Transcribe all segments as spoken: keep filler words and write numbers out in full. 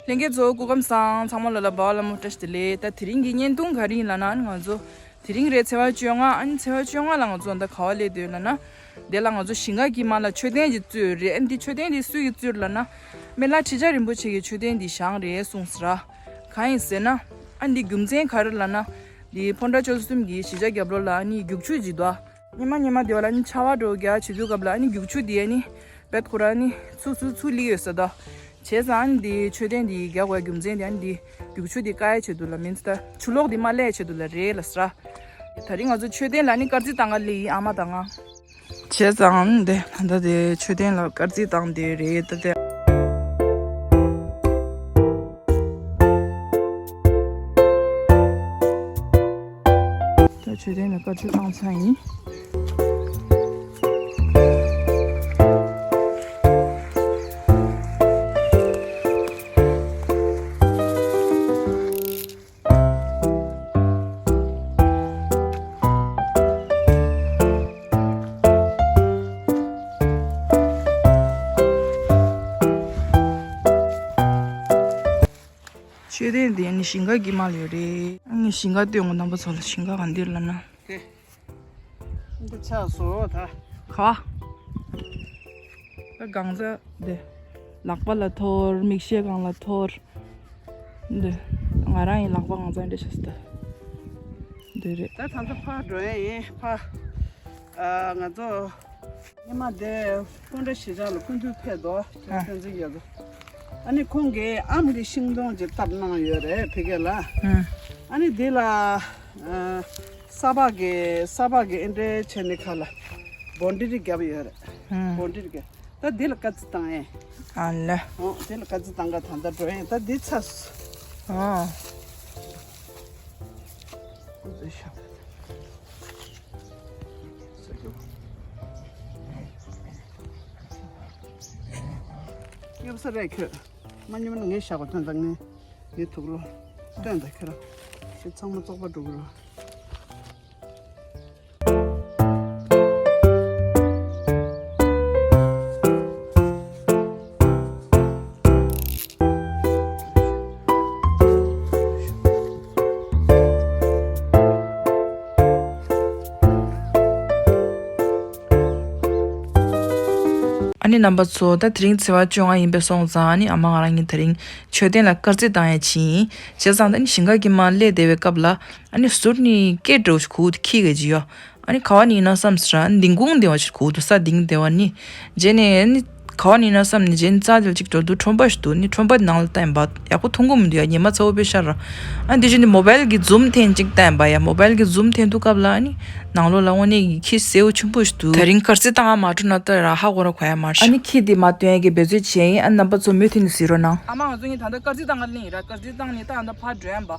ལྷན་རྒྱས་ཚོ་སྐུ་ཁམས་བཟང་། ཚང་མ་ལ་ལ་འབའ་བ་ལ་མོ་བཀྲ་ཤིས་བདེ་ལེགས། ད་དེ་རིང་གི་བརྙན་ཐུང་ག་རེ་ཡིན་ལབ་ན། ང་ཚོ་དེ་རིང་རེད་ཚེས་པ་བཅོ་ལྔ། ཨ་ནི་ཚེས་པ་བཅོ་ལྔ་ལ་ང་ཚོ་ད་ག་བ་སླེབས་འདུག་ལབ་ན། དེ་ལ་ང་ཚོ་ཞིང་ཁ་གི་མ་ལ་མཆོད་རྟེན་གྱི་གཙོས་རེད། ཨ་ནི་འདི་མཆོད་རྟེན་འདི་སུ་ཡི་གཙོས་ལབ་ན། སྨན་བླ་ཁྲི་བྱང་རིན་པོ་ཆེ་གི་མཆོད་རྟེན་འདི་བཞེངས་རེད་གསུངས་ས་ར། གང་ཡིན་ཟེར་ན། ཨ་ནི་འདི་རྒྱུ་མཚན་ག་རེ་ལབ་ན། འདི་ཕོ་བྲང་ཆོལ་གསུམ་གྱི་གཞིས་ཆགས་རྒྱབ་ལོགས་ལ་ཨ་ནི་རྒྱུག་ཆུ་ཅིག་འདུག་ཨ། སྙེ་མ་སྙེ་མ་དེ་བ་ལ་ནི་ཆར་པ་འདྲ་བོ་རྒྱག་བྱེད་དུས་སྐབས་ལ་ཨ་ནི་རྒྱུག་ཆུ་དེ་ཨ་ནི་རྦད་ཁོ་ར་ནི་ཚུགས་ཚུགས་ཚུགས་ལི་ཡོད་ས་ད། བྱས་ཙང་ཨ་ནི་དེ་མཆོད་རྟེན་དེ་རྒྱག་དགོས་རྒྱུ་མཚན་དེ་ཨ་ནི་དེ་རྒྱུག་ཆུ་དེ་བཀག་ཡ་ཆེད་དུ་ལ་མིན་ད་ཆུ་ལོག་དེ་མ་སླེབས་ཆེད་དུ་ལ་རེད་ལབ་ས་ར། ད་རིང་ང་ཚོ་མཆོད་རྟེན་ལ་ནི་དཀར་རྩི་བཏང་ག་སླེབས་ཡིན་ཨ་མ་དང་ང་། བྱས་ཙང་ཨ་ནི་དེ་ད་ལྟ་དེ་མཆོད་རྟེན་ལ་དཀར་རྩི་བཏང་དེ་རེད་ད་དེ། ད་མཆོད་རྟེན་ལ་དཀར་ཆུ་བཏང་ཚར་ཡིན། མཆོད་རྟེན་དེ་ནི་ཞིང་ཁ་དཀྱིལ་མ་ལ་ཡོད་རེད། ཨ་ནི་ཞིང་ཁ་སྟོན་གོ་རྣམ་པ་ཚོ་ལ། ཞིང་ཁ་གང་འདིར་ལབ་ན། དེ། འདི་ཆགས་སོ་ད། ག་བ། ད་གང་ཟག་དེ། ལག་པ་ལ་ཐོར། མིག་ཤེལ་སྒང་ལ་ཐོར། འདི། ང་རང་ཡི་ལག་པ་གང་ཟག་འདྲ་ཆགས་སོ་ད། འདི་རེད། ད་ད་ལྟ་ཕར་འགྲོ་ཡ་ཡིན་ཕར། ཨ་ང་ཚོ། ཉི་མ་དེ་སྤོན་ཊ་གཞིས་ཆགས་ལ་སྐུ་མདུན་ཕེབས་འདུག་ཨ། བསྟན་འཛིན་རྒྱལ་པོ། ཨ་ནི་ཁོང་གིས་ཨམ་གྱི་ཤིང་སྡོང་ཅིག་བཏབ་གནང་ཡོད་རེད་ཕ་གི་ལ། ཨ་ནི་འདི་ལ་ཨ། ས་ཕག་གི་ས་ཕག་གི་ཨེ་འདྲའི་བྱས་ནི་ཁ་ལ་སྦོན་ཌི་རི་བརྒྱབ་ཡོད་རེད། སྦོན་ཌི་རི་བརྒྱབ། ད་འདི་ལ་དཀར་རྩི་བཏང་ཡས། ཨ་ལ། འོ་འདི་ལ་དཀར་རྩི་བཏང་ག་ད་ལྟ་འགྲོ་ཡས་ད་འདི་ཚ། ཨ། སྐྱོབ་ས་རེད་ཁྱོད། མ་ཉོ་ན་ངས་བཞག་པ་སྟོན་དང་ངས་ངའི་ཐུགས་ལོ་སྟོན་དང་ཁྱོད་རང་ཞེ་ཚང་མ་བཙོག་པ་འགྲོ་གི་རེད། ཨ་ནི་རྣམ་པ་ཚོ། ད་དེ་རིང་ཚེས་པ་བཅོ་ལྔ་ཡིན་པས་སོང་ཙང་ཨ་ནི་ཨ་མ་ང་རང་གཉིས་དེ་རིང་མཆོད་རྟེན་ལ་དཀར་རྩི་བཏང་ཡ་ཕྱིན་ཡིན། བྱས་ཙང་ད་ནི་ཞིང་ཁ་གི་མར་སླེབས་བསྡད་པའི་སྐབས་ལ་ཨ་ནི་ཟུར་ནས་སྐད་འདྲ་བོ་ཞིག་གོ་གི་འདུག་ཁྱི་ག་ཅིག་ཡོད། ཨ་ནི་ག་བ་ནས་ཡིན་ན་བསམ་ཟེར་ཨ་ནི་ལྡིང་ཁུང་དེ་བ་ཞིག་གོ་གི་འདུག་ས་ལྡིང་དེ་བ་ནི། རྗེས་ནས་ཨ་ནི་ག་བ་ནས་ཡིན་ན་བསམ་ནས་རྗེས་ནས་རྩྭ་དེ་ལ་གཅིག་འགྲོ་འདུག་ཁྲོམ་པ་ཞིག་འདུག་ནི་ཁྲོམ་པ་ནང་ལ་བལྟས་པ་ཡག་པོ་མཐོང་གི་མི་འདུག་ཡ། ཉི་མ་ཚ་བོ་དཔེ་ཤར་ར། ཨ་ནི་དེ་རྗེས་ནས་མོ་བལ་གི་ཛུམ་འཐེན་གཅིག་བལྟས་པ་ཡ། མོ་བལ་གི་ཛུམ་འཐེན་དུས་སྐབས་ལ་ཨ་ནི་ནང་ལོགས་ལ་དངོས་གནས་ཀྱི་ཁྱི་སེར་པོ་ཆེན་པོ་ཞིག་འདུག་དེ་རིང་དཀར་རྩི་བཏང་ང་མ་འགྲོ་ན་ད་ར་ཧ་གོ་ར་གོ་ཡ་མ་རེད། ཨ་ནི་ཁྱི་དེ་མར་སྟོན་ཡ་གི་འབད་རྩོལ་བྱས་ཡིན། ཨ་ནི་རྣམ་པ་ཚོ་མུ་མཐུད་ནས་གཟིགས་རོགས་གནང་། ཨ་མ་ང་ཚོ་གཉིས་ད་ལྟ་དཀར་རྩི་བཏང་ང་སླེབས་ཡིན་ར། དཀར་རྩི་བཏང་ནས་ད་ད་ཕར་འགྲོ་ཡིན་པ།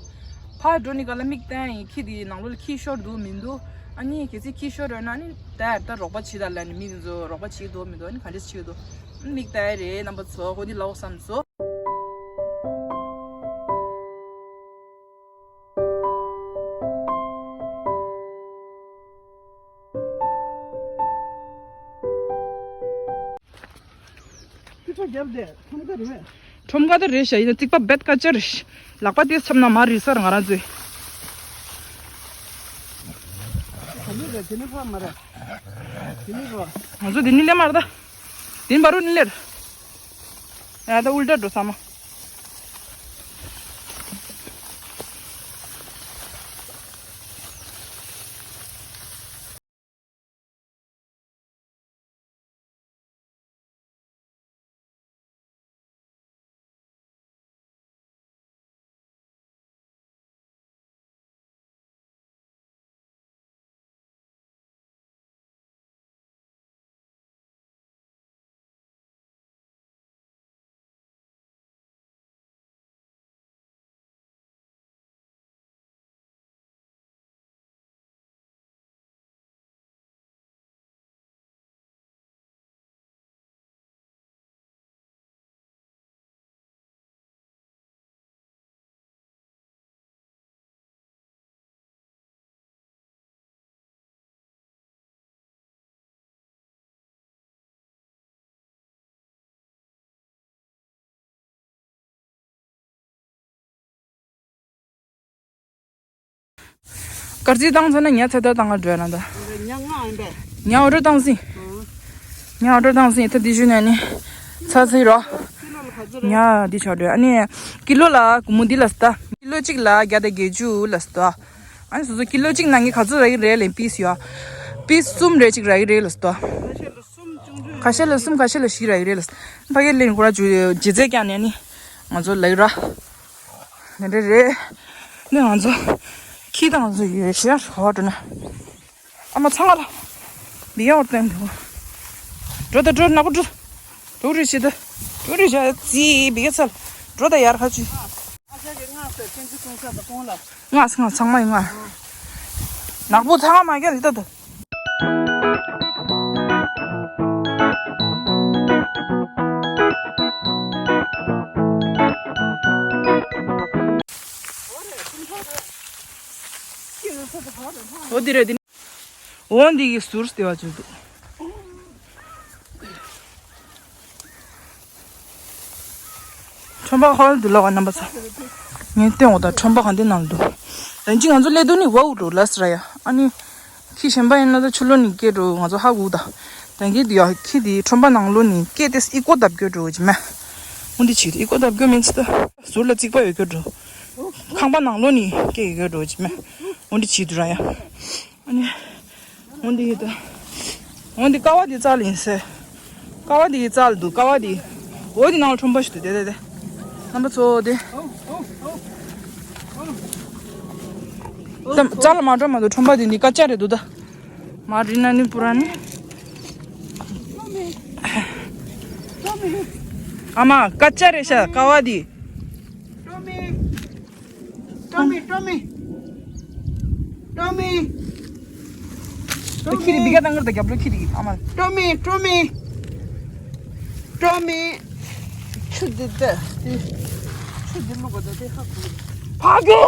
ཕར་འགྲོ་ནི་ག་ལ་མིག་བསྟན་ཡིན། ཁྱི་དེ་ནང་ལོགས་ལ་ཁྱི་ཤོར་འདུག་མི་འདུག་ཨ་ནི་གལ་སྲིད་ཁྱི་ཤོར་ཡོད་ན་ནི་ད་ད་རོགས་པ་བྱེད་ད་ལ་ནི་མི་དེ་ཚོ་རོགས་པ་བྱེད་འདུག་མི་འདུག་ཨ་ནི་ག་འདྲས་བྱེད་འདུག་མིག་བལྟ་ཡ་རེད། རྣམ་པ་ཚོ་ཧོ་འདི་ལའོ་བསམ་སོ། ཁྲོམ་ཁ་དེ་རེད་ཤག་ཡིན་ན་རྩིག་པ་རྦད་དཀར་ཆ་རེད། ལག་པ་དེ་འཚམ་ན་མར་རིལ་ས་རེད་ང་རང་ཚོའི། ང་ཚོ་དེ་ནི་སླེབས་མ་རེད་ད། དེ་ནི་བར་རུ་ནི་སླེབས། ཡ་ད་ཨུལ་ཏྲ་འགྲོ་ས་མ། དཀར་རྩི་བཏང་ཚར་ན་ཉ་ཚ་ཏག་བཏང་ག་འགྲོ་ཡ་ན་ད། ཉ་ང་ཨེ་འདྲ། ཉ་ཨོ་ཌར་བཏང་སྲིད། ཨང་། ཉ་ཨོ་ཌར་བཏང་སྲིད། ད་འདི་ཞུ་ནས་ནི་ཚ་ཚིག་རོ། ཀི་ལོ་ལ་ག་ཚོད་རེད། ཉ་འདི་ཆགས་འགྲོ། ཨ་ནི་ཀི་ལོ་ལ་སྒོར་མོ་འདི་ལ་སྟ། ཀི་ལོ་གཅིག་ལ་བརྒྱ་དང་བརྒྱད་ཅུ་ལ་སྟ། ཨ་ནི་སོ་སོ་ཀི་ལོ་གཅིག་ནང་གི་ག་ཚོད་རག་གི་རེད་ལེ། པིས་ཡོད། པིས་གསུམ་རེ་གཅིག་རག་གི་རེད་ལ་སྟ། ཁ་ཤས་ལ་གསུམ་ཁ་ཤས་ལ་བཞི་རག་གི་རེད་ལ། ཕ་གི་ལེན་ཁོ་ར་ཇུ་ཇི་རྩད་བཀྱག་ནས་ནི་ང་ཚོ་ལག་ར། དེ་འདྲ་རེད། ནི་ང་ཚོ་ཁྱི་དང་ང་ཚོ་ཡོད་ཤག་ཧོ་འགྲོ་ན། ཨ་མ་ཚང་མ་ལ་འདི་ཡང་བར་བསྟན་འདུག་འགྲོ་ད་འགྲོ། ནག་པོ་འགྲོ། འགྲོ་རེ་བྱེད་ད། འགྲོ་རེ་བྱ་ཙི་བི་ག་ཚལ། འགྲོ་ད་ཡར་ཁ་ཅུ། ཨ་ཅག་གི་སྔགས་ཟེར་ཕན་ཚུན་ཀུན་ས་དང་ཀུན་ལ། སྔགས་སྔགས་ཚང་མ་ཡིན་སྔགས། ནག་པོ་ཚང་མ་མ་རྒྱ་ལི་ད་ད། འོ་འདི་རེད་འདི། འོ་འདི་གི་ཟུར་ལྟེ་བ་ཅིག་འདུག་ཁྲོན་པ་ཧོལ་འདི་ལ་བ་རྣམ་པ་ཚོ། ངས་བསྟན་འོ་ད་ཁྲོན་པ་གང་དེ་ནང་འདུག་ད་ཅི་ང་ཚོ་སླེབས་དུས་ནི་བའུ་འགྲོ་ལ་སི་ར་ཡ། ཨ་ནི། ཁྱི་གཞན་པ་ཡིན་ན་ད་ཕྱི་ལོགས་ནས་སྐད་འགྲོ་ང་ཚོ་ཧ་གོ་ད། ད་གི་འདི་ཡ་ཁྱི་འདི་ཁྲོན་པ་ནང་ལོགས་ནས་སྐད་དེ་ཨི་ཀོ་བརྡབ་སྐྱོ་འགྲོ་གི་མེད། འོ་འདི་བྱེད་ཨི་ཀོ་བརྡབ་སྐྱོ་མིན་ཚེ་ད། ཟུར་ལ་རྩིག་པ་ཡོད་སྐྱོ་འགྲོ། ཁང་པ་ནང་ལོགས་ནས་སྐད་ཡོད་སྐྱོ་འགྲོ་གི་མེད། འོ་འདི་བྱེད་འགྲོ་ར་ཡ། ཨ་ནི། འོ་འདི་ཡོད་ད། འོ་འདི་ཀ་བ་འདི་རྩ་ལ་ཡིན་ཟེར། ཀ་བ་འདི་རྩ་ལ་འདུག་ཀ་བ་འདི། འོ་འདི་ནང་ལ་ཁྲོམ་པ་ཞིག་འདུག་དེ་དེ་དེ། རྣམ་པ་ཚོ་དེ། ད་རྩ་ལ་མ་འགྲོ་མ་འདུག་ཁྲོམ་པ་འདི་ནི་ཀ་ཅ་རེད་འདུག་ད། མ་རི་ན་ནི་པུ་ར་ནི། ཨ་མ་ཀ་ཅ་རེད་ཤག་ཀ་བ་འདི། ཀྲོ་མི། ཀྲོ་མི། ཀྲོ་མི། ཀྲོ་མི། ཁྱི་དེ་འབི་ག་བཏང་གི་རེད་ད། རྒྱབ་ལོགས་ཁྱི་དེ་གི་ཨ་མ། ཀྲོ་མི། ཀྲོ་མི། ཀྲོ་མི། ཆུ་འདི་ལྟ། འདི་ཆུ་འདི་བླུགས་པ་ད་དེ་ཧ་གོ། ཕ་གི།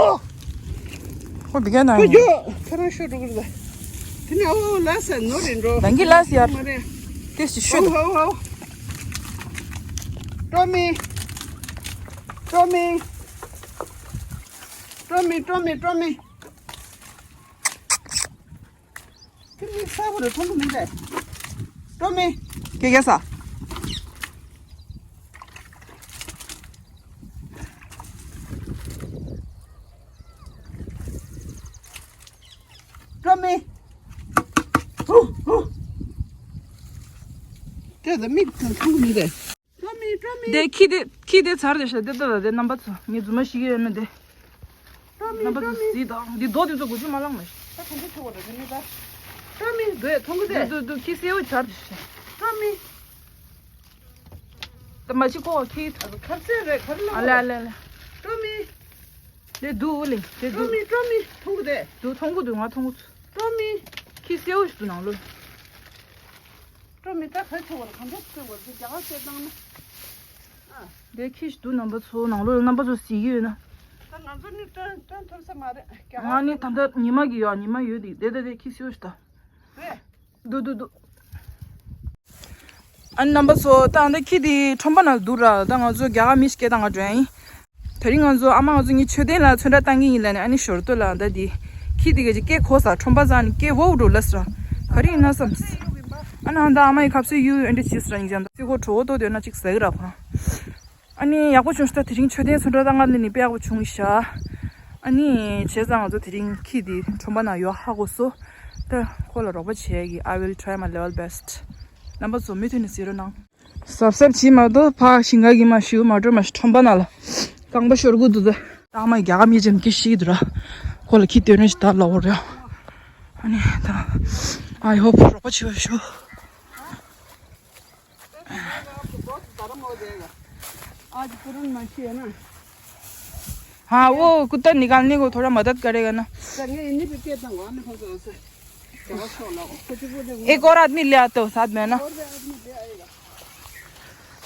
ཁོ་འབི་ག་བཏང་ཕ་གི། ཁྱོད་རང་ཤོད་འགྲོ་གི་རེད་ད། དེ་ནས་ཨོ་ལ་ས་ནོར་རེད་འགྲོ། ད་གི་ལ་ས་ཡར། མ་རེད། དེ་ཞིག་ཤོད། ཧོ་ཧོ་ཧོ། ཀྲོ་མི། ཀྲོ་མི། ཀྲོ་མི། ཀྲོ་མི། ཀྲོ་མི། ཁྱེད་མི་ས་བོ་རེ་མཐོང་གི་མི་འདུག་ཀྲོ་མི། ཀེ་ཀེ་ས། ཀྲོ་མི། ཧུ་ཧུ། ཁྱེད་ད་མིག་མཐོང་གི་མི་འདུག་ཀྲོ་མི། ཀྲོ་མི། དེ་ཁྱི་དེ་ཁྱི་དེ་ཚར་དེ་ཤ་དེ་ལྟ་ད་དེ་རྣམ་པ་ཚོ་ངས་རྫུན་མ་ཤི་གི་ཡོད་ན་དེ། ཀྲོ་མི། རྣམ་པ་ཀྲོ་ཚོ་མི། གཟིགས་དང་འདི་རྡོ་དེ་ཚོ་དགུ་བཅུ་མ་ལངས་མ་ཤི། ད་ག་འདྲ་ཆོག་པ་རེད་དེ་ནི་ད། ཀྲོ་མི་འདོད་མཐོང་གི་དེ། འདུག་འདུག་ཁྱི་སེའུ་ཚར་དེ་ཤ། ཀྲོ་མི། ད་མ་ཤི་ཁོ་ཁྱི་ཚར། ཁ་ཚེ་རེད་ག་རེ་ལ། ཨ་ལེ་ཨ་ལེ་ཨ་ལེ། ཀྲོ་མི། དེ་འདུག་ལེ་དེ་འདུག་ཀྲོ་མི། ཀྲོ་མི་མཐོང་གི་དེ། འདུག་མཐོང་གི་འདུག་ང་མཐོང་གི། ཀྲོ་མི། ཁྱི་སེའུ་ཞིག་འདུག་ནང་ལོགས། ཀྲོ་མི་ད་ག་ཆོག་པ་རེད། ག་འདྲ་སེ་བར་དུ་རྒྱ་གར་སེ་བཏང་ན། ཨ། དེ་ཁྱི་ཞིག་འདུག་རྣམ་པ་ཚོ་ནང་ལོགས་རྣམ་པ་ཚོ་གཟིགས་ཀྱི་ཡོད་ན། ད་ང་ཚོ་ནི་སྟོན་སྟོན་ཐུབ་ས་མ་རེད་རྒྱ་གར། ང་ནི་ད་ལྟ་ཉི་མ་གི་ཡོད། ཉི་མ་ཡོད་དེ་དེ་དེ་དེ་ཁྱི་སེའུ་ཞིག་ད། རེད། འདུག་འདུག་འདུག་ཨ་ནི་རྣམ་པ་ཚོ་ད་ཨ་ད་ཁྱི་དེ་ཁྲོམ་པ་ནང་འདུག་ར། ད་ང་ཚོ་རྒྱ་གར་མི་ཞིག་སྐད་བཏང་ག་འགྲོ་ཡ་ཡིན། དེ་རིང་ང་ཚོ་ཨ་མ་ང་ཚོ་གཉིས་མཆོད་རྟེན་ལ་ཚོན་ཁྲ་བཏང་གི་ཡིན་ལབ་ནས། ཨ་ནི་ཞོར་དུ་ལ་ད་དེ་ཁྱི་དེ་ག་ཅིག་སྐད་གོ་ས། ཁྲོམ་པ་ཚོ་ཨ་ནི་སྐད་འོ་འགྲོ་ལ་ས་ར། ག་རེ་ཡིན་ན་བསམ། ཨ་ནི་ཨ་ད་ཨ་མ་ཡི་ཁབ་སེ་གཡུ་ཨེ་འདྲ་བྱས་ས་ར། ཡིན་ཀྱང་ད་སི་ཁོ་གྲོད་ཁོག་ལྟོགས་འདོད་ན་ཅིག་ཟ་གི་ར་ཁོ་རང་། ཨ་ནི་ཡག་པོ་བྱུང་ཤག་ད་དེ་རིང་མཆོད་རྟེན་ཚོན་ཁྲ་བཏང་ག་ལ་ནི་དཔེ་ཡག་པོ་བྱུང་ཤག་ཨ་ནི་བྱས་ཙང་ང་ཚོ་དེ་རིང་ཁྱི་དེ་ཁྲོམ་པ་ནང་ཡོད་ཧ་གོ་སོང་། ད་ཁོ་ལ་རོགས་པ་བྱེད་ཀྱི། I will try my level best. རྣམ་པ་ཚོ་མུ་མཐུད་ནས་གཟིགས་རོགས་གནང་། གཟབ་གཟབ་བྱེད་མ་གཏོགས་ཕར་ཞིང་ཁ་གི་མ་ཞུ་མ་འགྲོ་མ་ཞུ། ཁྲོམ་པ་ནང་ལ་རྐང་པ་ཤོར་གི་འདུག་ད་ཨ་མ་རྒྱ་གར་མི་ཅན་གྱིས་ཤི་འདུག་ར། ཁོ་ལ་ཁྱི་སྟོན་རེ་ཞིག་ད་ལབ་རེད། ཨ་ནི་ད་I hope རོགས་པ་བྱེད་པ་ཞུ། आज पूरन मशीन है ना। हाँ, वो कुत्ता निकालने को थोड़ा मदद करेगा ना। संगे इन्हीं पे कहता हूँ, आने को तो उसे। एक और आदमी ले आते हो साथ में ना। और भी आदमी ले आएगा।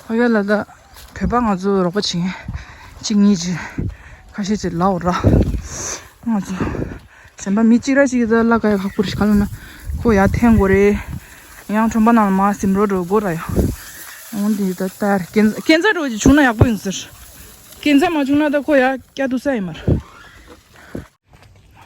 ཨོ་ཡ་ལ་ད་བོད་པ་ང་ཚོ་རོགས་པ་བྱེད་མཁན་གཅིག་གཉིས་ཅིག་ཁ་ཤས་ཅིག་ལའོ་ར། ང་ཚོ་གཞན་པ་མི་གཅིག་ར་གཅིག་གིས་ད་ལ་ཀ་ཡ་ཁག་པོ་རེད་ཤག་ག་ལ་ན་ཁོ་ཡར་འཐེན་དགོས་རེད། ཡང་ཁྲོམ་པ་ནང་ལ་མར་ཟིན་རོགས་འགྲོ་དགོས་ར་ཡ། འོན་ཏེ་ད་ལྟར་སྐྱེན་སྐྱེན་ཚ་འགྲོ་ཅིག་བྱུང་ན་ཡག་པོ་ཡིན་ཟེར། སྐྱེན་ཚ་མ་བྱུང་ན་ད་ཁོ་ཡར་སྐྱ་དུ་ས་ཡིན་མ་རེད།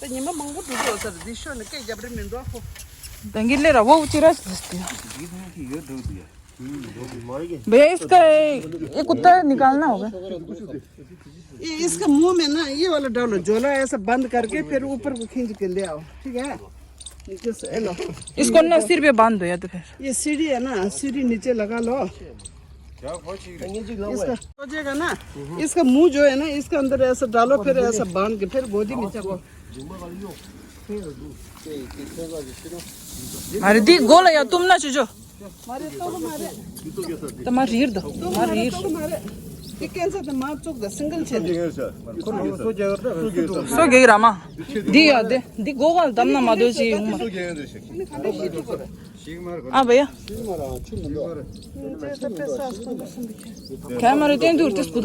ད་ཉི་མ་མང་པོ་འགྲོ་འགྲོ་ས་རེད། འདི་ཤོར་ནས་སྐད་རྒྱབ་རེ་མི་འདུག་ཨ་ཁོ། ད་གི་ལེ་ར་བོ་ཅི་ར་ཟེར་ཏེ། भैया इसका ये कुत्ता निकालना होगा। ये इसका मुंह में ना ये वाला डालो, झोला ऐसा बंद करके फिर ऊपर को खींच के ले आओ, ठीक है? नीचे से, ये लो। इसको ना सिर पे बांध दो या तो फिर। ये सीढ़ी है ना, सीढ़ी नीचे लगा लो। इसका हो जाएगा ना, इसका मुंह जो है ना, इसका अंदर ऐसा डालो, फिर ऐसा बांध के फिर गोदी में चलो। मारे दी गोला या तुम ना चुजो। मारे तो मारे। तो मार रीर दो। तो मार मारे रीर। तो मारे। ये कैंसर तो मार चुक दे, सिंगल छे। सो गई रामा। दी या दे। दी गोगा दम ना मादो जी। आ भैया। क्या मारे तें दूर तिस कुद।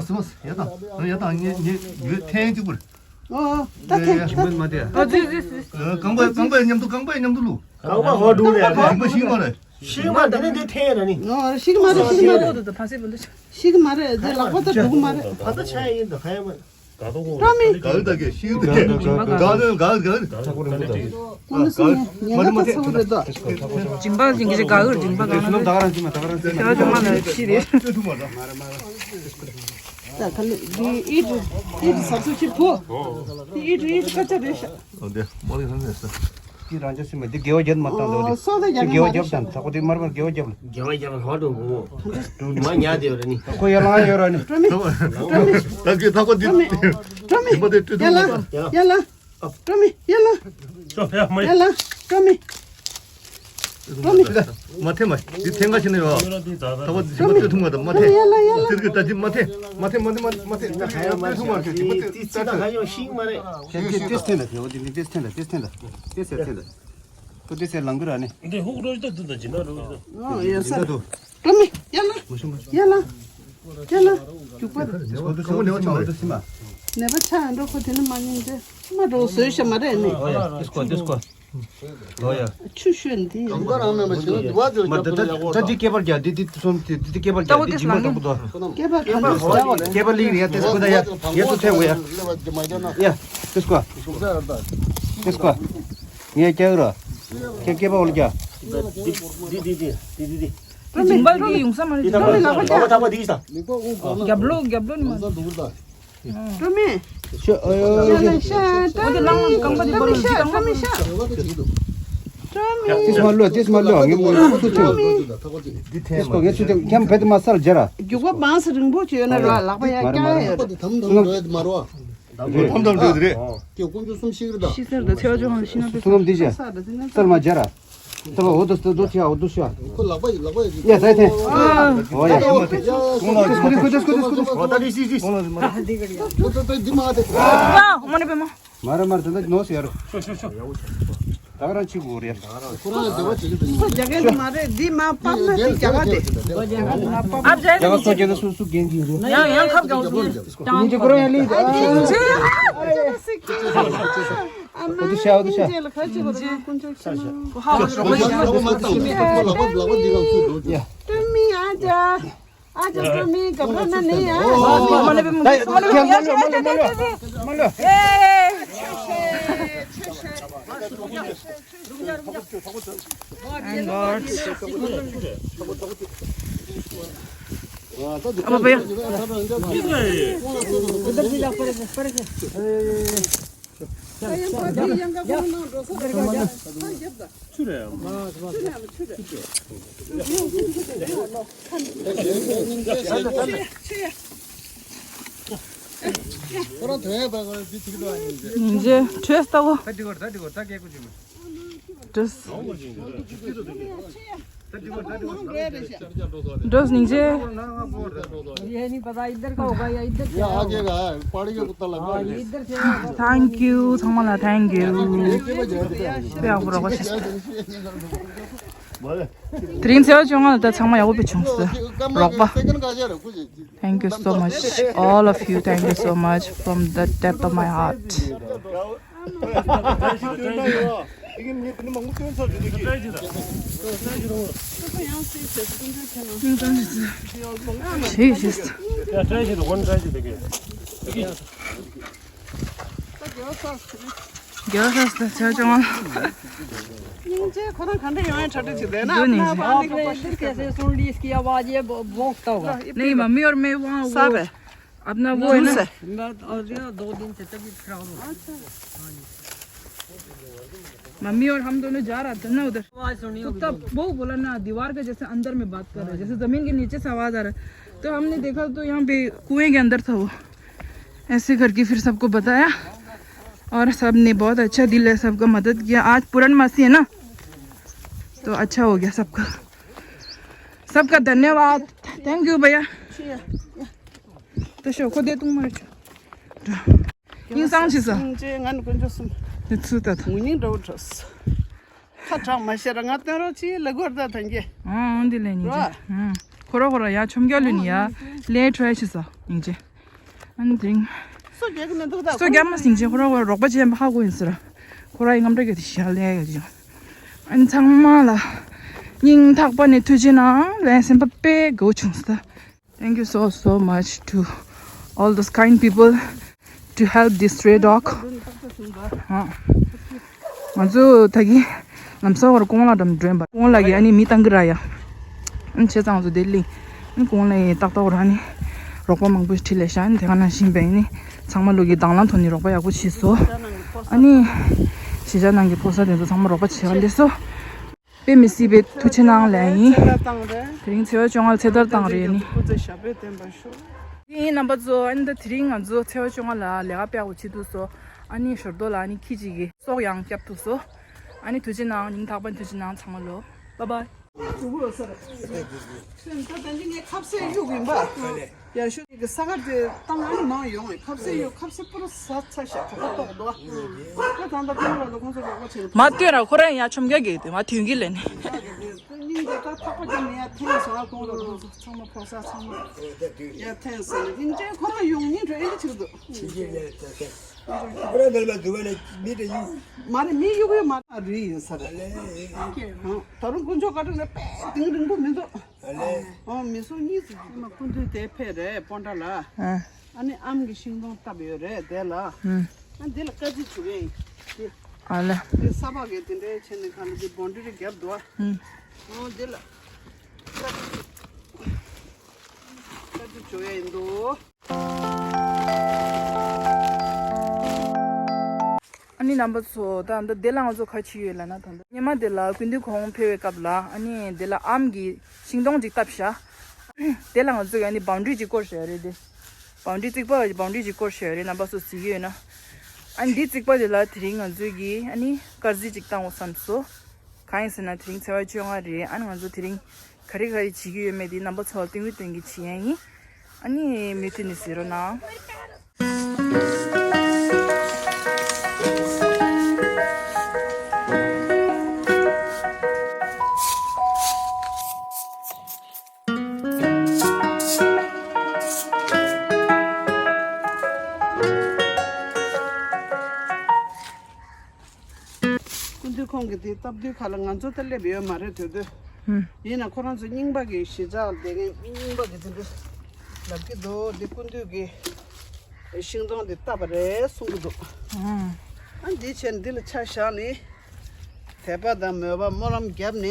མ་སི་མ་སི་ཡ་དང་ཡ་དང་ངེ་ངེ་ཡོད་ཐེན་གཅིག་པུར། ཨོ་ད་ཐེན་ད་ཐེན། ཨ་ཙི་ཙི་ཙི། རྐང་པ་རྐང་པ་མཉམ་དུ་རྐང་པ་མཉམ་དུ་ལུ། རྐང་པ་ཧོ་འགྲོ་རེད། རིན་པ་ཤིང་མ་རེད། ཤིང་མ་འདི་ནི་འདི་ཐེན་ར་ནི། ཨོ་ཤིང་མ་རེད་ཤིང་མ་རེད། ཕ་སེ་བུ་འདི། ཤིག་མ་རེད་དེ་ལག་པ་ད་འགྲོ་གི་མ་རེད། ད་ལྟ་ཆ་ཡིན་ད་ཁ་ཡ་མ། ཀྲོ་མི། ག་ད་གེ་ཤིག་ད་གེ་ག་ག་ག་ག་ཀོ་ནི་སི་ཉན་ད་ཚ་ཚ་བོ་རེད་ད། ཇིང་པ་ཇིང་གི་ག་ག་ཇིང་པ་ག་ན་ད་ག་རང་ཅི་མ་ད་ག་རང་ཅི་ད་ག་མ་ལ་ཤི་རེད། ད་ག་ལེ་ཨི་ཏྲི་ཨི་ཏྲི་ས་སུ་ཤི་ཕོ། ཨི་ཏྲི་ཨི་ཏྲི་ཀ་ཅ་རེ་ཤ། འདི་མོ་ལི་ཧན་ནས་ས། དེ་རང་ཅག་སེམས་མ་འདི་དགེ་བ་བརྒྱད་མ་བཏང་འདུག་དེ་སོ་ད་ཅི་དགེ་བ་བརྒྱད་མ་རེད་བཏང་ད་ཁོ་དེ་མར་མར་དགེ་བ་བརྒྱད་ལ། དགེ་བ་བརྒྱད་ལ་ཧོ་འགྲོ་གོ། མ་ཉལ་དེ་ཡོད་ར་ནི། ཁོ་ཡར་ལངས་ཡོད་ར་ནི། ཀྲོ་མི། ཀྲོ་མི། ད་གི་ད་ཁོ་འདི་ཀྲོ་མི། ཀྲོ་མི། མ་དེ་ཏྲི་ཡ་ལ། ཏུ་ཡ་ལ། ཀྲོ་མི་ཡ་ལ། ཅོ་ཡ་མ་ཡ་ལ། ཀྲོ་མི། ཀྲོ་མི། མ་ཐེ་མ་འདི་ཐེ་ང་ཤི་ནི་ཡོད། ད་བ་འདི་མ་ཏྲི་ཐུང་མ་ད་མ་ཐེ། ཡ་ལ་ཡ་ལ། ཏིར་གི་ད་འདི་མ་ཐེ། མ་ཐེ་མ་ཐེ་མ་ཐེ་མ་ཐེ་ཡ་ཏྲི་ཐུང་མ་ཐེ་འདི་མ་ཏྲི་ད་ཤིང་མ་རེད། ཏེ་ཏེ་ཏེ་ཐེན་ད་ཏེ་འོ་འདི་ཏེ་ཐེན་ད་ཏེ་ཐེན་ད་ཏེ་ཟེར་ཐེན་ད། ཁོ་དེ་ཚེ་ལང་ཀི་ར་ནི། འདི་ཧུག་རོ་ད་འདི་ད་ཇི་ན་རོ་ད། ཨོ་ཡོད་ས། འདི་ད་འདུག་ཀྲོ་མི་ཡ་ལ། མ་ཤོང་མ་ཤོང་། ཡ་ལ། ཡ་ལ། རྒྱུག་པ་རེད། ཁོ་དེ་ཚེ་ལང་ཀི་ར་ནི། ནད་པ་ཆགས་འགྲོ། ཁོ་དེ་ནི་མ་ཉན་ཅེ། མ་འགྲོ་བཟོས་ཤ་མ་རེད་ནི། ཨོ་ཡ། དེ་སྐོར་དེ་སྐོར། ཨོ་ཡ། ཆུ་ཤོད་འདི། གང་ག་རང་མེད་མ་བྱེད་ན་དུ་བ་ཚོ་ད་འདི་སྐེད་པར་རྒྱག་འདི་འདི་གསུམ་འདི་འདི་སྐེད་པར་རྒྱག་འདི་འཇིམ་པ་ལྟ་བུ་འདུག་སྐེད་པར་གང་འདྲ་ཟེར་བ་རེད། སྐེད་པར་ལིག་རེད་ཡ། དེ་སྐོར་ད་ཡ། ཡ་ཚོ་ཐེ་འོ་ཡ། ཡ། དེ་སྐོར། དེ་སྐོར། ངས་སྐྱག་ར། ཁྱེད་སྐེད་པ་འོ་ལ་རྒྱག་འདི་འདི་འདི་འདི་འདི་འདི། འདི་འཇིམ་པ་འདི་ཡོང་ས་མ་རེད། འདི་ཐག་པ་འདི་ཡིན་ས། རྒྱབ་ལོགས་རྒྱབ་ལོགས་ནི་མ། ཀྲོ་མི། ཤ་ཨ་ཡོ་ཤ་ཤ་ཤ། ཀྲོ་མི་ཤ། ཀྲོ་མི་ཤ། ཀྲོ་མི་ཤ། ཀྲོ་མི། ཏིས་མ་ལོ། ཏིས་མ་ལོ། ངས་མོ་ཚུ་ཐུ། ཏིས་ཀོ་ངས་ཚུ་ཐུ། ཁྱམ་བེད་མ་སལ་ཇ་ར། རྒྱུག་པ་བང་སེ་རིང་པོ་བྱས་ན་ར་ལག་པ་ཡ་སྐྱ་ཡ་ཡོད། དམ་དམ་འགྲོ་དེ་རེད། ཤི་སར་དང་ཚེ་བ་ཅོ་ཧང་ཤི་ན་པེ་སུ་ནམ་དེ་ཅ། སལ་མ་ཇ་ར། ཏོ་འོ་དོ་སྟོ་དོ་ཅི་ཨ་འོ་དོ་ཤ། ཁོ་ལག་པ་ཡི་ལག་པ་ཡི། ཡ་ད་ཐེ། འོ་ཡ། ཁོ་དེ་སྐུ་དེ་སྐུ་དེ་སྐུ་དེ་སྐུ་དེ། འོ་ད་དེ་སི་སི། ཁོ་ད་དེ་མ་དེ། ཨ་མ་ནི་པེ་མ། མ་ར་མ་ར་དེ་ད་ནོ་སི་ཡ་རོ། ཤོ་ཤོ་ཤོ། ད་ག་རང་ཅི་གོ་རེ། ཁོ་རང་དེ་བ་ཅི་གི་དེ། ཁོ་རྒྱ་སྐད་མ་རེད། འདི་མ་པབ་ན་དེ་རྒྱ་ག་དེ། ཨ་རྒྱ་ག་སོ་རྒྱ་ག་སུ་སུ་གན་གི་རེ། ཡང་ཡང་ཁབ་རྒྱག་སོང་། ཉིན་ཅི་ཁོ་རང་ཡ་ལི། ཨ་ཉིན་ཅི། འོ་དུ་ཤ། འོ་དུ་ཤ། ཉིན་རྗེ་བྲོས་ལྟ་བུ། བྲོས། བྲོས་ཉིན་རྗེ། ये नहीं पता इधर का होगा या इधर से आया होगा। ये आगे का है, पहाड़ी के कुत्ता लग रहा है। इधर से आया होगा। Thank you ཚང་མ་ལ། Thank you. དཔེ་ཡག་པོ་རོགས་པ་བྱས། དེ་རིང་ཚེས་པ་བཅོ་ལྔ་ལ་ད་ཚང་མ་ཡག་པོ་དཔེ་བྱུང་སོང་། རོགས་པ། Thank you so much, all of you. Thank you so much from the depth of my heart. Jesus. རྒྱལ་ས་ས་ཆ་ཅང་སྙིང་རྗེ། ཁོ་རང་ག་འདྲ་ཡོང་ཡ་གྲ་སྒྲིག་བྱེད་བསྡད་ན། འདི་ནི། आपने इधर कैसे सुन ली इसकी आवाज़? ये ब- भौंकता होगा। नहीं, मम्मी और मैं वहाँ वो साहब है। अपना वो है ना। मैं और ये दो दिन से तबीयत खराब हो गई। अच्छा। मम्मी और हम दोनों जा रहा था ना उधर। आवाज़ सुनी तो होगी तब तुमने। वो बोला ना, दीवार के जैसे अंदर में बात कर रहा है, जैसे जमीन के नीचे से आवाज़ आ रहा है। तो हमने देखा तो यहाँ पे कुएं के अंदर था वो। ऐसे करके फिर सबको बताया और सब ने बहुत अच्छा दिल है, सबका मदद किया। आज पूरन मासी है ना, तो अच्छा हो गया सबका, सबका धन्यवाद। Thank you भैया। तो शोको दे तुम मर ཡིན་སང་ཅི་ཟ། ང་ནི་དཀོན་མཆོག་གསུམ། དེ་ཚུལ་ལྟ་ཐུབ། ངུ་སྙིང་འདྲ་བོ་འགྲོ། ཁ་གྲག་མ་ཤེས་ར་ང་སྟོན་རོགས་ཅི་ལ་གོར་ད་ཐང་གེ། ཨང་འདི་ལས་ཉིན་རོ། ཅི། ཁོ་ར་ཁོ་ར་ཡ་ཆོམ་རྒྱ་ལུ་ནི་ཡ་ལས་ཁྲོས་ཤི་ས་ཉིན་ཅི། ཨ་ནི་དེ་རིང་། སོ་རྒྱག་གི་མི་འདུག་ད། སོ་རྒྱག་མ་སིང་ཅི་ཁོ་ར་ཁོ་ར་རོགས་པ་ཅན་པ་ཧ་གོ་ཡིན་ཟེར། ཁོ་ར་ཡི་ངམ་ར་གི་དེ་ཤ་ལས་གི་ཅི། ཨ་ནི་ཚང་མ་ལ་སྙིང་ཐག་པ་ནས་ཐུགས་རྗེ་གནང་། ལན་སེམས་པ་དཔེ་དགའ་བོ་བྱུང་ས། Thank you so so much to all those kind people to help this stray dog. ང་ཚོ་ད་གིན་ལམ་སང་བར་ཀོང་ལ་འགྲམ་འགྲོ་ཡིན་པ། ཀོང་ལ་གི་ཨ་ནི་མི་བཏང་གི་ར་ཡ། ཨ་ནི་བྱས་ཙང་ང་ཚོ་དེ་ལི་ཨ་ནི་ཀོང་ལ་ཡི་ཏག་ཏག་ར་ནི་རོགས་པ་མང་པོ་ཁྲིད་ལས་ཤ། ཨ་ནི་དེ་ག་ནང་བཞིན་པའི་ནི་ཚང་མ་ལོ་གི་དང་བླངས་ཐོག་ནས་རོགས་པ་ཡག་པོ་བྱས་སོ། ཨ་ནི་གཞིས་ཆགས་ནང་གི་ཕོ་གསར་དེ་ཚོ་ཚང་མ་རོགས་པ་བྱས་པ་ལས་སོ། དཔེ་མི་སྲིད་པའི་ཐུགས་ཆེ་གནང་ལན་ཡིན། ཚེ་ཐར་བཏང་རེད། དེ་རིང་ཚེས་པ་བཅོ་ལྔ་ལ་ཚེ་ཐར་བཏང་རེད་ནི། སྐུ་ཚེ་ཞབས་པད་བརྟན་པར་ཤོག་ཡིན་རྣམ་པ་ཚོ། ཨ་ནི་ད་དེ་རིང་ང་ཚོ་ཚེས་པ་བཅོ་ལྔ་ལ་ལས་ཀ་སྤེལ་དགོས་བྱེད་འདུག་སོ། ཨ་ནི་ཞོར་དོ་ལ་ཨ་ནི་ཁྱི་གཅིག་གིས་སྲོག་ཡང་བསྐྱབས་འདུག་སོ། ཨ་ནི་ཐུགས་ཆེ་གནང་། སྙིང་ཐག་པ་ཐུགས་ཆེ་གནང་། ཚང་མ་ལོ། Bye bye. ད་ལྟ་འདི་ངས་ཁ་ཟས་གཡུག་ཡིན་པ། ཡར་ཤོག་གི་ས་ཁ་དེ་བཏང་ཨ་ནི་མང་ཡོང་ངས་ཁ་ཟས་གཡུག་ཁ་ཟས་པུ་ར་ཟ་ཚ་ཤག་གོ་ཁ་ཏོག་དོ། ད་ད་ལྟ་ཁོང་རང་ལ་ཁོང་ཚོ་རོགས་པ་བྱེད་ནས། མ་སྟོན་ར་ཁོ་རང་ཡ་ཆོམ་རྒྱག་གི་དེ་མ་དུས་ཀྱི་ལས་ནི། སྙིང་རྗེ། ད་ཐག་པ་ཀྱང་མེད་ཡ། ཐེངས་སོང་ཨ། ཁོང་རང་ཚོ་ཚང་མ་ཕོ་གསར་ཚང་མ་ཡ་ཐེངས་སོང་། སྙིང་རྗེ། ཁོ་རང་ཡོང་སྙིང་རྗེ་ཨེ་འདྲ་ཆེ་གི་འདུག་ཁོ་རང་འདི་ལ་མ་འདུག་བ་ནི་མི་དེ་ཡིན། མ་རེད། མི་གཡུག་གི་མ་རེད། ཡིན་ས་རེད། ད་རུང་དཀོན་མཆོག་བཀའ་དྲིན་ལ་དཔེ་གཏིང་རིང་པོ་མི་འདུག་ཨ་ལེ། ཨོ་མི་སུ་གཉིས་སུ་ཅི་མ་སྐུ་མདུན་དེ་ཕེབས་རེད་སྤོན་ཊ་ལ། ཨ་ནི་ཨམ་གྱི་ཤིང་སྡོང་བཏབ་ཡོད་རེད་དེ་ལ། ཨ་འདི་ལ་དཀར་རྩི་བྱུག་ཡས་ཡིན། ཨ་ལེ། འདི་ས་ཕག་གི་དེ་འདྲའི་བྱས་ནས་གང་ལ་འདི་སྦོང་ཌི་རི་བརྒྱབ་འདུག་ཨ། ཨོ་འདི་ལ་དཀར་རྩི་བྱུག་ཡས་ཡིན་འདུག་ཨ་ནི་རྣམ་པ་ཚོ་ད་ལྟ་དེ་ལ་ང་ཚོ་ག་བྱེད་ཡོད་ལབ་ན། ད་ལྟ་སྔོན་མ་དེ་ལ་སྐུ་མདུན་ཁོང་ཕེབས་པའི་སྐབས་ལ། ཨ་ནི་དེ་ལ་ཨམ་གྱི་ཤིང་སྡོང་ཅིག་བཏབ་ཤག་དེ་ལ་ང་ཚོ་གི་ཨ་ནི་བང་ཌི་རི་ཅིག་བསྐོར་བཞག་ཡོད་རེད་དེ། བང་ཌི་རི་རྩིག་པ་བང་ཌི་རི་ཅིག་བསྐོར་བཞག་ཡོད་རེད། རྣམ་པ་ཚོ་གཟིགས་ཀྱི་ཡོད་ན། ཨ་ནི་འདི་རྩིག་པ་དེ་ལ་དེ་རིང་ང་ཚོས་ཀྱི་ཨ་ནི་དཀར་རྩི་ཅིག་བཏང་འོ་བསམ་སོང་། གང་ཡིན་ཟེར་ན་དེ་རིང་ཚེས་པ་བཅོ་ལྔ་རེད། ཨ་ནི་ང་ཚོ་དེ་རིང་ག་རེ་ག་རེ་བྱེད་ཀྱི་ཡོད་མེད་དེ་རྣམ་པ་ཚོ་ལ་སྟོན་གི་སྟོན་གི་བྱེད་ཡ་ཡིན། ཨ་ནི་མུ་མཐུད་ནས་གཟིགས་རོགས་གནང་། སྐུ་མདུན་ཁོང་གིས་དེ་སྟབས་བདེའི་ཁ་ལ་ང་ཚོ་ད་སླེབས་ཡོད་མ་རེད་དུས་དུས། ཡིན་ན་ཁོ་རང་ཚོ་རྙིང་པ་གི་གཞིས་ཆགས་ལ་བསྡད་མཁན་རྙིང་པ་གི་དེ་འདྲ་ལབ་ཀྱི་འདུག་འདི་སྐུ་མདུན་གྱི་ཤིང་སྡོང་འདི་བཏབ་པ་རེད་གསུང་གི་འདུག་ཨ་འདི་བྱས་ནས་འདི་ལ་ཆ་བཞག་ནས་དད་པ་དང་མོས་པ་སྨོན་ལམ་བརྒྱབ་ནས།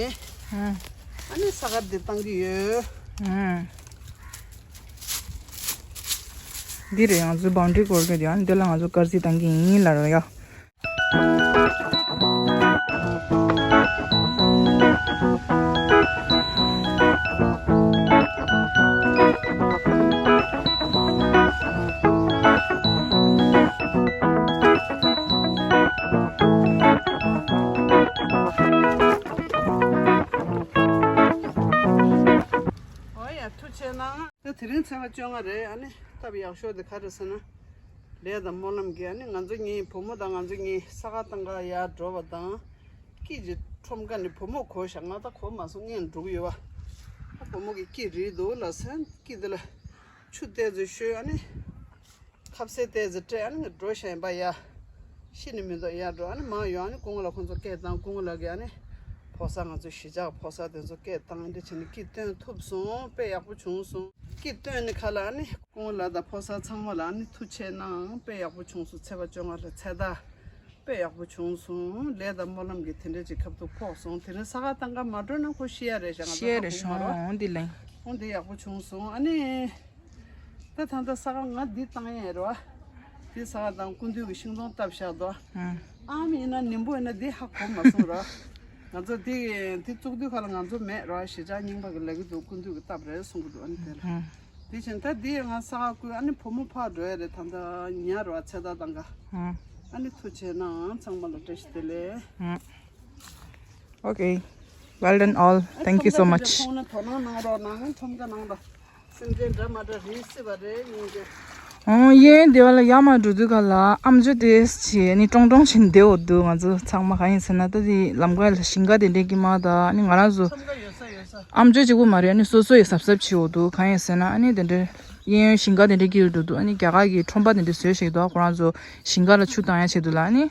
ཨ་ནི་ས་ཁར་འདི་བཏང་གི་ཡོད། འདི་རེད་ང་ཚོའི་བང་ཌི་རི་བསྐོར་གྱི་ཡོད། ཨ་ནི་འདི་ལ་ང་ཚོ་དཀར་རྩི་བཏང་གི་ཡིན་ལབ་རོགས་ཡ། ཨོ་ཡ་ཐུགས་རྗེ་གནང་། ད་དེ་རིང་ཚེས་པ་བཅོ་ལྔ་རེད། ཨ་ནི་སྟབས་ཡག་ཤོས་དེ་ག་རེ་ཟེར་ན། ལས་དང་སྨོན་ལམ་གྱིས་ཨ་ནི་ང་ཚོ་གཉིས་བུ་མོ་དང་ང་ཚོ་གཉིས་ས་ཁ་བཏང་ག་ཡར་འགྲོ་བ་དང་། སྐྱིད་ཀྱི་ཁྲོམ་ཁ་ནས་བུ་མོ་གོ་བཞག་ང་ད་གོ་མ་སོང་། སྔོན་འགྲོ་གི་ཡོད་བ། ཨ་བུ་མོ་གི་སྐྱིད་རིལ་འདུག་ལ་ཟེར་སྐྱིད་དེ་ལ་ཆུ་ཏོག་ཙམ་བཞོས། ཨ་ནི་ཁ་ཟས་ཏོག་ཙམ་སྤྲད། ཨ་ནི་ང་འགྲོ་བཞག་ཡིན་པ་ཡ། ཤི་ནི་མི་འདུག་ཡར་འགྲོ། ཨ་ནི་མང་ཡོང་། ཨ་ནི་སྐུ་ངོ་ལགས་ཁོང་ཚོ་སྐད་བཏང་། སྐུ་ངོ་ལགས་ཀྱིས་ཨ་ནི་ཕོ་གསར་ང་ཚོ་གཞིས་ཆགས་ཕོ་གསར་དེ་ཚོ་སྐད་བཏང་། འདི་བྱས་ནས་སྐྱིད་སྟོན་ཐུབ་སོང་། དཔེ་ཡག་པོ་བྱུང་སོང་། སྐྱིད་སྟོན་ནི་ཁ་ལ་ཨ་ནི་སྐུ་ངོ་ལགས་དང་ཕོ་གསར་ཚང་མ་ལ་ཨ་ནི་ཐུགས་རྗེ་གནང་། དཔེ་ཡག་པོ་བྱུང་སོང་། ཚེས་པ་བཅོ་ལྔ་ལ་ཚེ་བདག་དཔེ་ཡག་པོ་བྱུང་སོང་། ལས་དང་སྨོན་ལམ་གྱི་དེ་འདྲ་ཅིག་ཁ་ཐུག་ཕོག་སོང་། དེ་རིང་ས་ཁ་བཏང་ག་མ་འགྲོ་ན་ཁོ་ཤི་ཡ་རེད་ཤག་ང་ཤི་ཡ་ཚོ་རེད་ཁ་ཁུག་མ་རོ། ཤོང་འདི་ལེན། འོ་འདི་ཡག་པོ་བྱུང་སོང་། ཨ་ནི། ད་ད་ལྟ་ས་ཁ་ང་འདི་བཏང་ཡས་རེད་བ། འདི་ས་ཁ་དང་སྐུ་མདུན་གྱི་ཤིང་སྡོང་བཏབ་བཞག་འདུག་ཨ་མ་ཡིན་ན་ནིམ་བུ་ཡིན་ན་འདི་ཧ་གོ་མ་སོང་ར། ང་ཚོ་འདི་འདི་བཙུགས་དུས་ཁ་ལ་ང་ཚོ་མེད་ར། གཞིས་ཆགས་རྙིང་པ་གི་ལབ་ཀྱི་འདུག་སྐུ་མདུན་གྱི་བཏབ་རེད་གསུང་གི་འདུག་ཨ་ནི་དེ་ལ། དེ་བཞིན་ད་འདི་ང་ས་ཁ་བསྐུལ། ཨ་ནི་བུ་མོ་ཕར་འགྲོ་ཡས་རེད། ད་ལྟ་ཉལ་ར་ཚེ་ད་དང་ག་ཨ་ནི་ཐུགས་རྗེ་གནང་། ཚང་མ་ལ་བཀྲ་ཤིས་བདེ་ལེགས། Okay. Well done all. Thank you so much. ཁོང་ནི་དོ་སྣང་གནང་རོགས་གནང་། ཁྲོམ་ཁ་ནང་ལ་སེམས་ཅན་འདྲ་མ་འདྲ་རིལ་སྲིད་པ་རེད་སྙིང་རྗེ། ཨོ་གཡས་གཡོན་སྡེ་བ་ལ་ཡར་མར་འགྲོ་དུས་ག་ལ་ཨམ་ཅོག་དེ་བྱས་ནི་ཀྲོང་ཀྲོང་བྱས་ནས་བསྡད་འོ་འདུག་ང་ཚོ་ཚང་མ་གང་ཡིན་ཟེར་ན་ད་དེ་ལམ་ཁ་ལ་ཞིང་ཁ་དེ་འདྲས་ཀྱི་མ་ད་ནི་ང་རང་ཚོ་ཁྲོམ་ཁ་ཡོད་ས་ཡོད་ས། ཨམ་ཅོག་གཅིག་པུ་མ་རེད། ནི་སོ་སོ་ཡི་གཟབ་གཟབ་བྱེད་འོ་འདུག་གང་ཡིན་ཟེར་ན་ཨ་ནི་དེ་འདྲས་གཡས་གཡོན་ཞིང་ཁ་དེ་འདྲས་ཀྱི་འགྲོ་འདུག་ཨ་ནི་རྒྱ་གར་གྱི་ཁྲོམ་པ་དེ་འདྲས་བཟོས་བཞག་འདུག་ཁོ་རང་ཚོ་ཞིང་ཁ་ལ་ཆུ་བཏང་ཡ་བྱེད་འདུག་ལ་ཨ་ནི།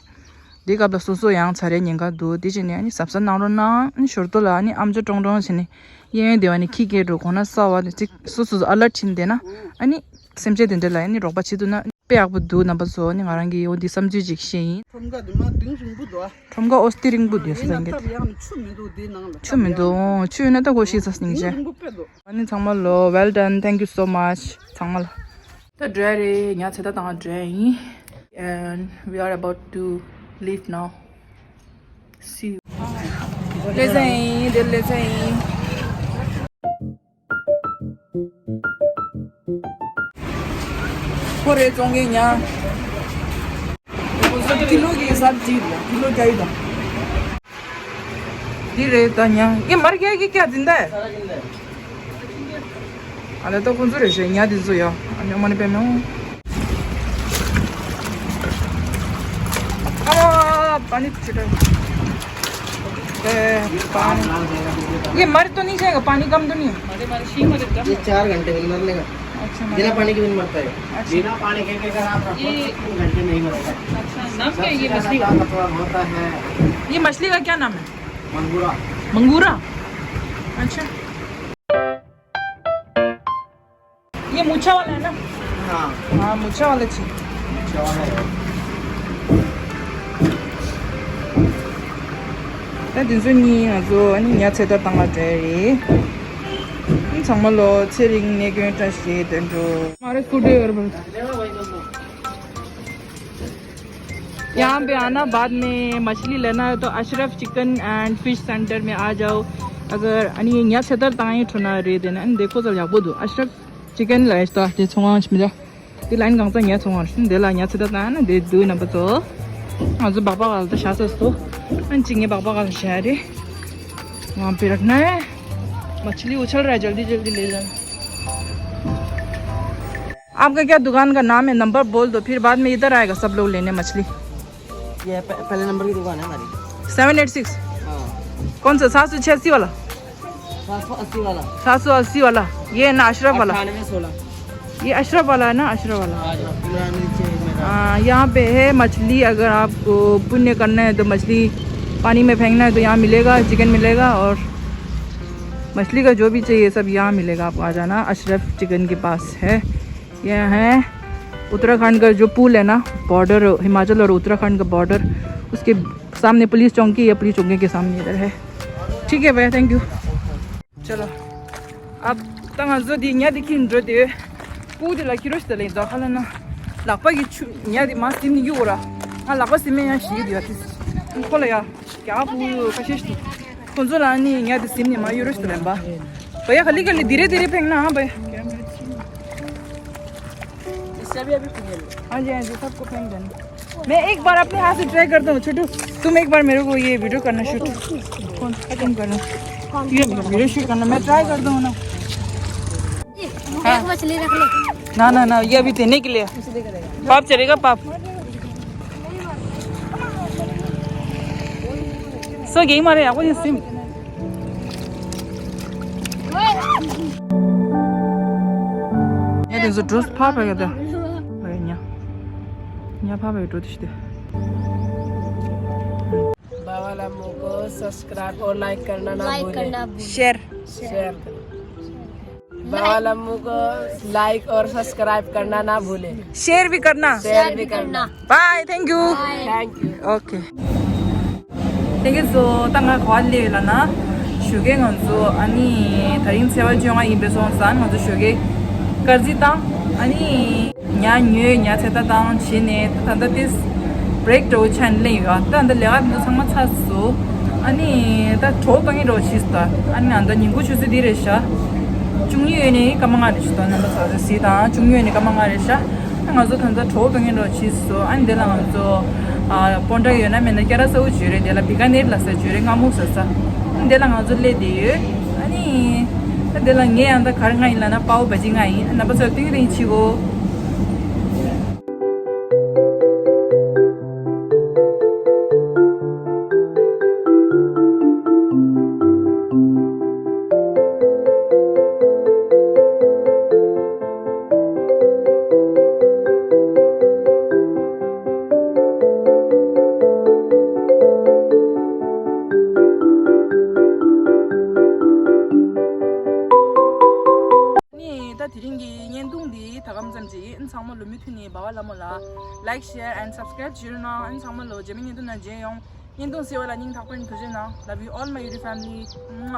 འདི་སྐབས་ལ་སོ་སོ་ཡང་ཚ་རེ་ཉེན་ཁ་འདུག་དེ་བྱས་ནས་ཨ་ནི་གཟབ་གཟབ་གནང་རོགས་གནང་། ཨ་ནི་ཞོར་དུ་ལ་ཨ་ནི་ཨམ་ཅོག་ཀྲོང་ཀྲོང་བྱས་ནས་གཡས་གཡོན་སྡེ་བ་ནས་ཁྱི་སྐད་འགྲོ་གོང་ན་གསར་བ་དེ་ཅིག་སོ་སོ་སོ་ཨ་ལར་ཊི་བྱས་ནས་བསྡད་ན་ཨ་ནི་སེམས་ཅན་དེ་འདྲ་ལ་ཨ་ནི་རོགས་པ་བྱེད་ཐུབ་ན་དཔེ་ཡག་པོ་འདུག་རྣམ་པ་ཚོ། ཨ་ནི་ང་རང་གིས་འོ་འདི་བསམ་ཚུལ་ཅིག་བཤད་ཡིན། ཁྲོམ་ཁ་དེ་མ་གཏིང་རིང་པོ་འདུག་ཨ། ཁྲོམ་ཁ་ཨོ་སྟི་རིང་པོ་འདུག་ཡིན་ས་ན་ད་ཡང་ཆུ་མི་འདུག་དེའི་ནང་ལ་ཆུ་མི་འདུག་ཨོ་ཆུ་ཡོད་ན་ད་གོ་ཤེས་ས་སྙིང་རྗེ། གཏིང་རིང་པོ་དཔེ་འདུག་ཨ་ནི་ཚང་མ་ལོ། Well done. Thank you so much. ཚང་མ་ལ། ད་འགྲོ་ཡ་རེད། ཉ་ཚེ་ད་དང་འགྲོ་ཡ་ཡིན། And we are about to leave now. See you. ལེ་ཚན་ཡིན། དེ་ལེ་ཚན་ཡིན། ཁོ་རེ་བཙོང་མཁན་ཉ། ཁོ་ཚོ་ཀི་ལོ་གི་ཧི་སབ་ཅིག་ལ་ཀི་ལོ་བརྒྱ་ཡོད་དང་། འདི་རེད་ད་ཉ། ये मर गया कि क्या, जिंदा है? अरे तो कुंजू रे शे न्या दिन सो या। अन्य मने पे में हूँ। आ, पानी छिटा। ए, पानी। ये मर तो नहीं जाएगा, पानी कम तो नहीं है? ये चार घंटे में मर लेगा। अच्छा, मर बिना पानी के भी नहीं मरता है। अच्छा। बिना पानी के अगर आप रखो तो तीन घंटे नहीं मरेगा। अच्छा, नाम क्या है ये मछली का? थोड़ा होता है। ये मछली का क्या नाम है? मंगूरा। मंगूरा। अच्छा। ये मूछा वाला है ना? हाँ। हाँ, मूछा वाला चाहिए। मूछा वाला है। ད་དེ་ཚོ་གཉིས་ང་ཚོ་ཨ་ནི་ཉ་ཚོད་ལྟ་བཏང་ལ་འགྲོ་ཡ་རེད། ཨ་ཚང་མ་ལོ་ཚེ་རིང་གནས་སྐྱོན་བཀྲ་ཤིས་བདེ་འགྲོ། हमारे स्कूटी और बस। यहाँ पे आना, बाद में मछली लेना है तो Ashraf chicken and fish centre में आ जाओ। अगर अनि यहाँ छतर ताई ठुना रे देना अनि देखो चल जाबो दो अशरफ चिकन लाइस तो आते छोंगा मिला। ती लाइन गांग ता यहाँ छोंगा दे ला यहाँ छतर ताई ना दे दो ना बतो। आज बाबा वाला तो शास तो। अन चिंगे बाबा वाला शहर है। वहाँ पे रखना है। मछली उछल रहा है, जल्दी जल्दी ले जाना। आपका क्या दुकान का नाम है? नंबर बोल दो, फिर बाद में इधर आएगा सब लोग लेने मछली। ये प-, पहले नंबर की दुकान है हमारी। Seven eight six. हाँ। कौन सा, सात सौ छियासी वाला? सात सौ अस्सी वाला। सात सौ अस्सी वाला। ये है ना अशरफ वाला? अट्ठानवे सोलह। ये अशरफ वाला है ना, अशरफ वाला। हाँ, नीचे मेरा। हाँ, यहाँ पे है मछली। अगर आपको पुण्य करना है तो मछली पानी में फेंकना है तो यहाँ मिलेगा, चिकन मिलेगा और मछली का जो भी चाहिए सब यहाँ मिलेगा आपको। आ जाना, अशरफ चिकन के पास है। यह है उत्तराखंड का जो पुल है ना, बॉर्डर हिमाचल और उत्तराखंड का बॉर्डर, उसके सामने पुलिस चौकी है, पुलिस चौकी के सामने इधर है। ठीक है भैया, थैंक यू। चलो। अब तंग जो दी न्या दी किन जो दे। पू दे ला किरोश दे ले दो खाला ना। लापा की छु न्या दी मास दिन यू रहा। हाँ, लापा सिम में यहाँ शी दिया थी। खोला या। क्या पू कशिश तू। कुंजो लानी न्या दी सिम ने मा यूरोश दे लेंबा। भैया, खाली खाली धीरे धीरे फेंकना, हाँ भैया। इससे भी अभी फेंक लो। हाँ जी, हाँ जी, सबको फेंक देना। मैं एक बार अपने हाथ से ट्राई करता हूँ। छोटू, तुम एक बार मेरे को ये वीडियो करना शूट। कौन? तुम करना। ये वीडियो शूट करना, मैं ट्राई करता हूँ ना। एक मछली रख ले। ना, ना, ना, ये अभी देने के लिए। पाप चलेगा, पाप। सो यही मारे आपको ये सिम। ये देखो, ड्रेस फाड़ पड़ गया था। अरे, न्या। न्या फाड़ पड़ गया, ड्रेस दे। बाबा लम्बू को सब्सक्राइब और लाइक करना ना लाइक भूलें। करना भूलें। शेयर। शेयर करें। बाबा लम्बू को लाइक और सब्सक्राइब करना ना भूलें। शेयर भी करना। शेयर भी करना। Bye, thank you. Bye. Thank you. Okay. Thank you so, ད་ང་ག་པར་སླེབས་ཡོད་ལབ་ན། ཞོགས་ཀས་ང་ཚོ་ཨ་ནི་དེ་རིང་ཚེས་པ་བཅོ་ལྔ་ཡིན་པས་སོང་ཙང་ང་ཚོ་ཞོགས་ཀས་དཀར་རྩི་བཏང་། ཨ་ནི་ཉ་ཉོས། ཉ་ཚོད་ལྟ་བཏང་བྱས་ནས་ད་ལྟ་ཏིས་བྷི་རེག་འདྲ་བོ་ཆགས་ནས་སླེབས་ཡོད། ད་ལྟ་ལས་ཀ་འདི་ཚོ་ཚང་མ་ཚར་སོང་། ཨ་ནི་ད་གྲོགས་གཏོང་གི་འདྲ་བོ་བྱས་སོང་། ད་ཨ་ནི་ད་ལྟ་ཉིན་གུང་ཆུ་ཚོད་འདི་རེད་ཤག་བཅུ་གཉིས་ཡོལ་ནས་སྐར་མ་ལྔ་རེད་ཤག་ད་རྣམ་པ་ཚོ་གཟིགས་དང་། བཅུ་གཉིས་ཡོལ་ནས་སྐར་མ་ལྔ་རེད་ཤག་ང་ཚོ་ད་ལྟ་གྲོགས་གཏོང་གི་འདྲ་བོ་བྱས་སོང་། ཨ་ནི་དེ་ལ་ང་ཚོ་ཨ་སྤོན་ཊ་ཡོད་ན་མེད་ན་སྐྱ་ར་ས་འུ་ཅོ་རེད། དེ་ལ་བི་ཀ་ནེར་ལ་ས་འུ་ཅོ་རེད། རྔ་མོང་ས་ས། ཨ་ནི་དེ་ལ་ང་ཚོ་སླེབས་བསྡད་ཡོད། ཨ་ནི་ད་དེ་ལ་ངས་ཡང་ད་ག་རེ་མངགས་ཡིན་ལབ་ན་པའོ་བྷ་ཇི་མངགས་ཡིན། རྣམ་པ་ཚོ་ཏིང་རིང་བྱེད་གོ། ནི་ད་དེ་རིང་གི་བརྙན་ཐུང་འདི་ད་གམ་ཙམ་ཅིག་ཡིན། ཚང་མ་ལོ་མུ་མཐུད་ནས་འབའ་བ་ལྷ་མོ་ལ་like, share and subscribe བྱེད་རོགས་གནང་། ཨ་ནི་ཚང་མ་ལོ་རྗེས་མའི་བརྙན་ཐུང་ནང་མཇལ་ཡོང་། བརྙན་ཐུང་གཟིགས་པ་ལ་སྙིང་ཐག་པ་ནས་ཐུགས་རྗེ་གནང་། Love you all my YouTube family. ཨུམ།